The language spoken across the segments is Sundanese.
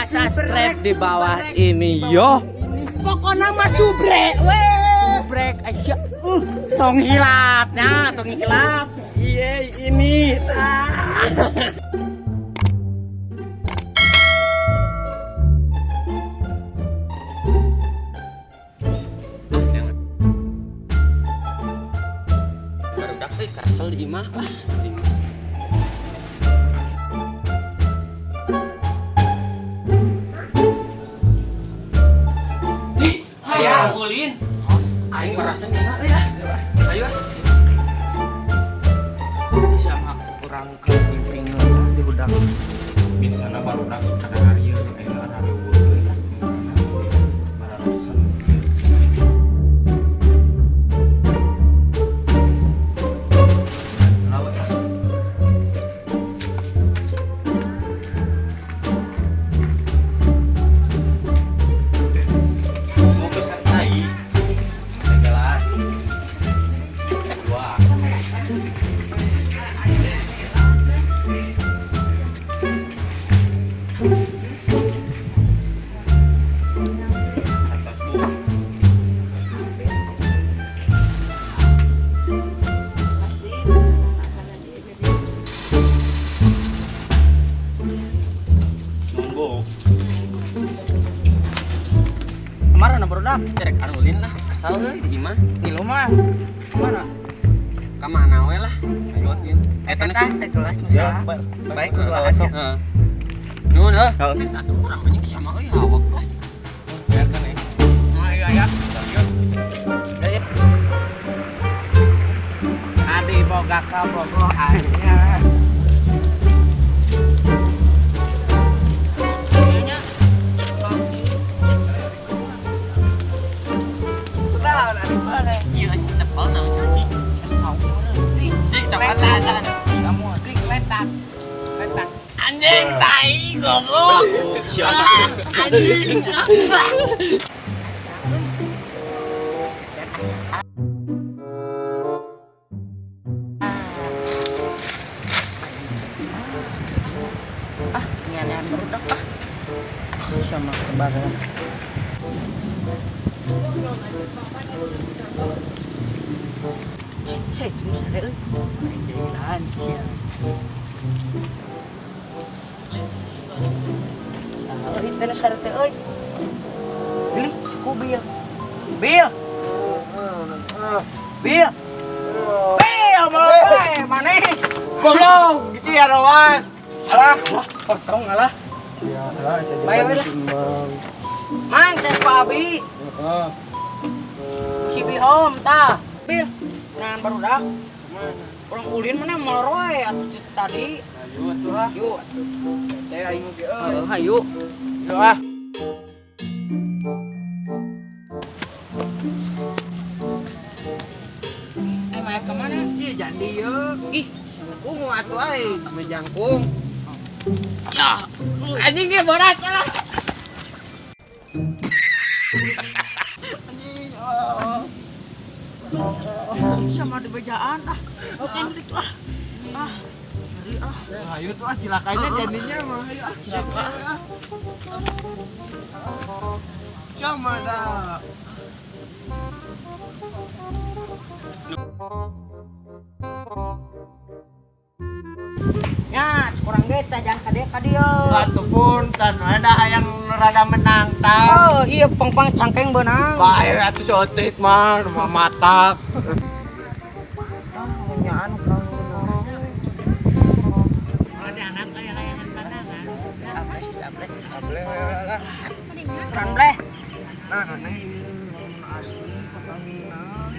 Subscribe di bawah ini yo. Pokoknya mah subrek weh. Subrek Aisyah. Tong hilapnya, tong hilap. Iya ini. Barudak euy kesel di imah lah. Nih, hayang ulin. Aing merasa gimana euy ah. Ayo ah. Sama kurang ke ping di hudang. Biasana barudak suka hari ayeuna rada eueuh. Bararasan. Laut ah. Ngopi santai. Segelas. Dua. Atas bu. Nunggu. Kemarin barudak. Rek arulin lah, kesel euy di imah. Ngilu mah. Kemana? Ka mana we lah. Ayo ieu. Eta Eta sih. teh gelas masalah. Baik kudu aja. Heeh. Nuhun heuh. Heeh. Eta tuh urang anjing sama euy hawak lah. Biarkan ya. Nah, iya ya. Adi boga kabogoh anyar. Udah, adi mana? Iya anjing cepel namanya anjing. Cing, Cing coklat letak. Kamu cing letak. Letak. Anjing tai goblok. Siapa? Anjing. Ah, nyanyian barudak ah. Sama kebaran. Saya itu misalnya euy. Main jalan sia. Euy, teh nu sare teh euy. Beli ku Bil. Bil. Bil. Bil, mau maneh? Goblok, sia rawas. Alah. Potong alah. Sia, alah sia Bae we lah. Mang, saya Pak Abi. Heeh. Ku si Bihom tah. Bil, nangan barudak. Urang ulin mana molor wae atuh tadi. Ayo atuh ah. Yuk. Teh aing oge euy. Heuh, hayu. Yo ah. Eh, maya ke mana? Ih, jadi ye. Ih, Ungu atuh aing, mejangkung. Ya, anjing ge boras lah. Anjing. Oh. Sama di bejaan ah. Oke, gitu ah. Ah. Ngeri ah. Ayo tuh ah cilakanya jadinya mah ayo ah cilaka. Ah. Sama dah. Ya, kurang ge tah jangan ka dieu ka dieu. Atuh pun tan ada hayang rada menang tah. Oh, iya pang-pang cangkeng beunang. Bae atuh sotit mah rumah matak. Ah, ngenyaan kang. Kan bleh.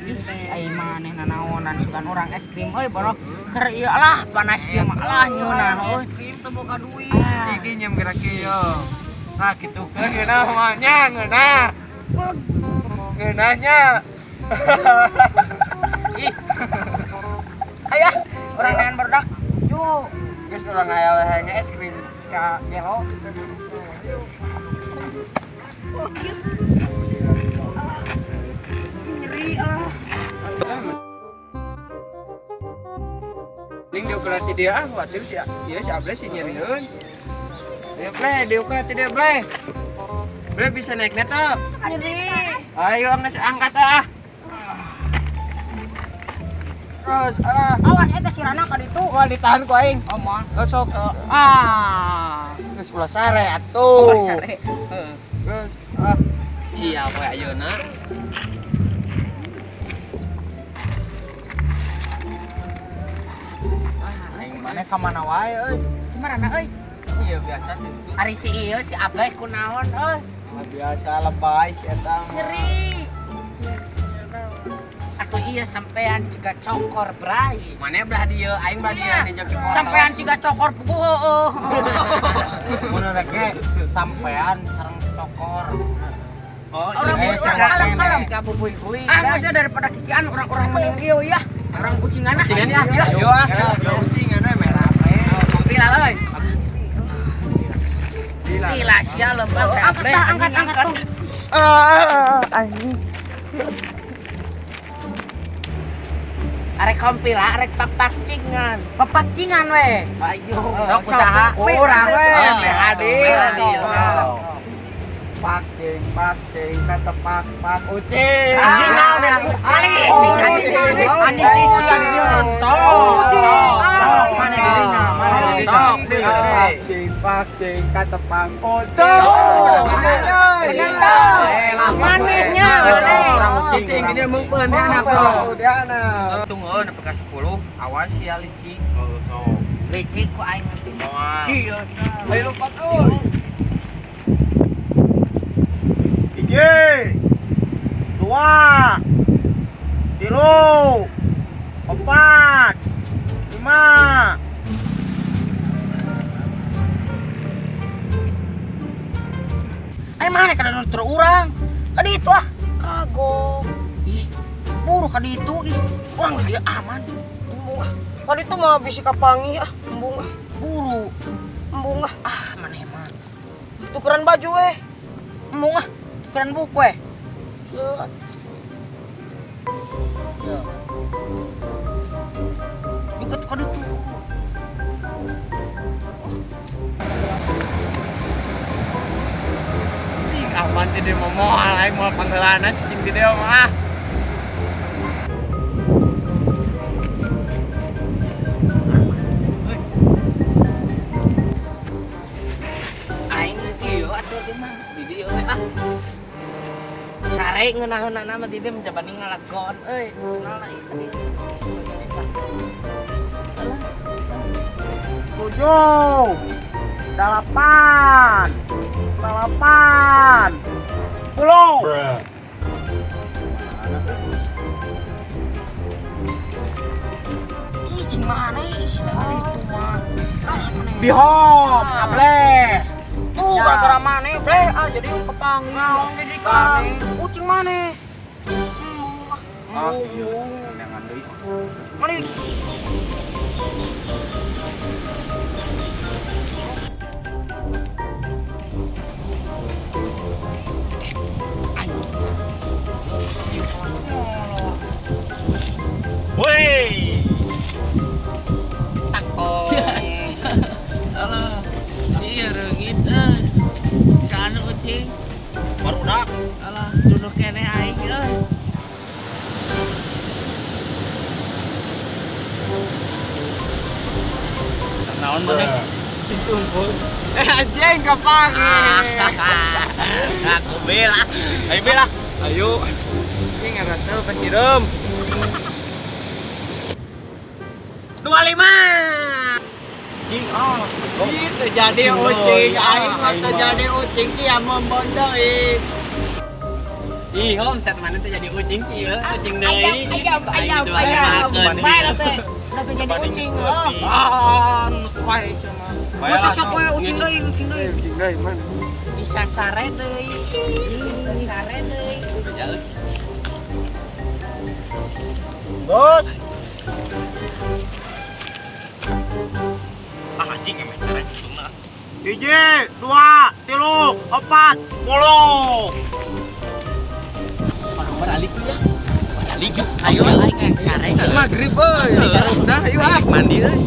Ih, ai maneh nanaonan sugan urang es krim euy boro keur ieu alah panas ieu mah alah nyeunah euy. Es krim teu boga duit. Ah. Cik nyem gerak ieu. Nah kitukeun ngeunah mah nya ngeunah. Ngeunahnya. Ih. Ayo ah, urang neangan barudak. Yuk. Geus urang hayang es krim ka gelo. Nyeri alah. Ning diukuran ti dia ah khawatir si ieu si Able si nyerieun. Ayo Ble, diuka tidak Ble. Ble bisa naik neto. Ayo angkat ah. Terus, alah. Awas eta si Rana ka ditu. Wah, ditahan ku aing. Oh, moal. Sok. Ah. Geus ulah sare atuh. Ulah sare. Heeh. Geus, ah. Cia poe ayeuna. Ah, aing maneh ka mana wae euy? Si Marana euy. Iya biasa sih. Ari si ieu si Ableh kunaon euy. Biasa lebay si eta mah. Nyeri. Atuh iya sampean juga cokor bray. Mana belah dieu, aing belah dieu ninjak di foto. Sampean siga cokor puguh heueuh. Mun rek ge sampean sareng cokor. Oh, Orang Eh, orang kalem kalem. Siga bubuy-buy. Ah, geus daripada kikian orang-orang mending ieu ya. Orang kucingan ah. Kucingan ya. Ayo ah. Kucingan we merah. Kopi lah euy. Gila sia lembah. Angkat angkat angkat. Ah, anjing. Arek kompila, arek papacingan. Papacingan we. Ayo. Sok usaha. Kurang we, adil. Adil. Pakcing, pakcing, kata pak, pak, ucing. Anjing naon ya? Anjing, anjing, anjing cician di dieu. Sok, sok. Sok, mana di dinya, mana di dinya. Sok, di. Pakcing, pakcing, kata pang, ucing. Bener. Manehnya, Ucing ini meungpeun dia anak sok. Dia anak. Tunggu nepi ka 10, awas sia licik. Oh, sok. Licik ku aing nanti. Moal. Iya. Ayo lompat euy. 1, 2, 3, 4, 5. Ayo mana kada nutur urang? Kadi itu ah. Kagok. Ih, buru kadi itu ih. Urang dia aman. Embung ah. Kadi itu mah bisi kapangi ah, embung ah. Buru. Embung ah. Ah, maneh mah. Tukeran baju eh. Embung ah. Tukeran buku eh. Ya. Juga tukar itu. Cing aman teh mau moal aing moal panggeulana cicing di dieu mah. Aing ieu atuh di mah di dieu we ah. Sare ngeunaheunana mah di dieu menjabani ngalagon euy. Senalna ieu tadi. 7, 8, 9, 10. Cicing mana ih itu mah. Ah, maneh. Bihom, ableh. Tuh gara-gara maneh bleh ah jadi kepanggil. Naon jadi ka kucing maneh. Ah, jangan deui. Mari. Woi. Alah, iya reungit euy. Sana ucing. Barudak. Alah, duduk keneh aing euy. Naon maneh? Eh anjing kapangi. Aku bela. Ayo bela. Ayo. Anjing ngarasa pasireum. 25. Cing ah. Itu jadi ucing, aing mah teu jadi ucing sia mombon deui. Ih, hom set mana teh jadi ucing sih ya, ucing deui. Ayam, ayam, ayam. Bae lah teh. Udah jadi ucing. Ah, nunut wae cenah. Masa sok we ucing deui, ucing deui. Ucing deui man. Bisa sare deui. Bisa sare deui. Bos. Ah anjing emang cara hitungna. 1, 2, 3, 4, 10. Beralik ya. Beralik ya. Ayo aing yang sare. Maghrib euy. Dah ayo ah. Mandi euy.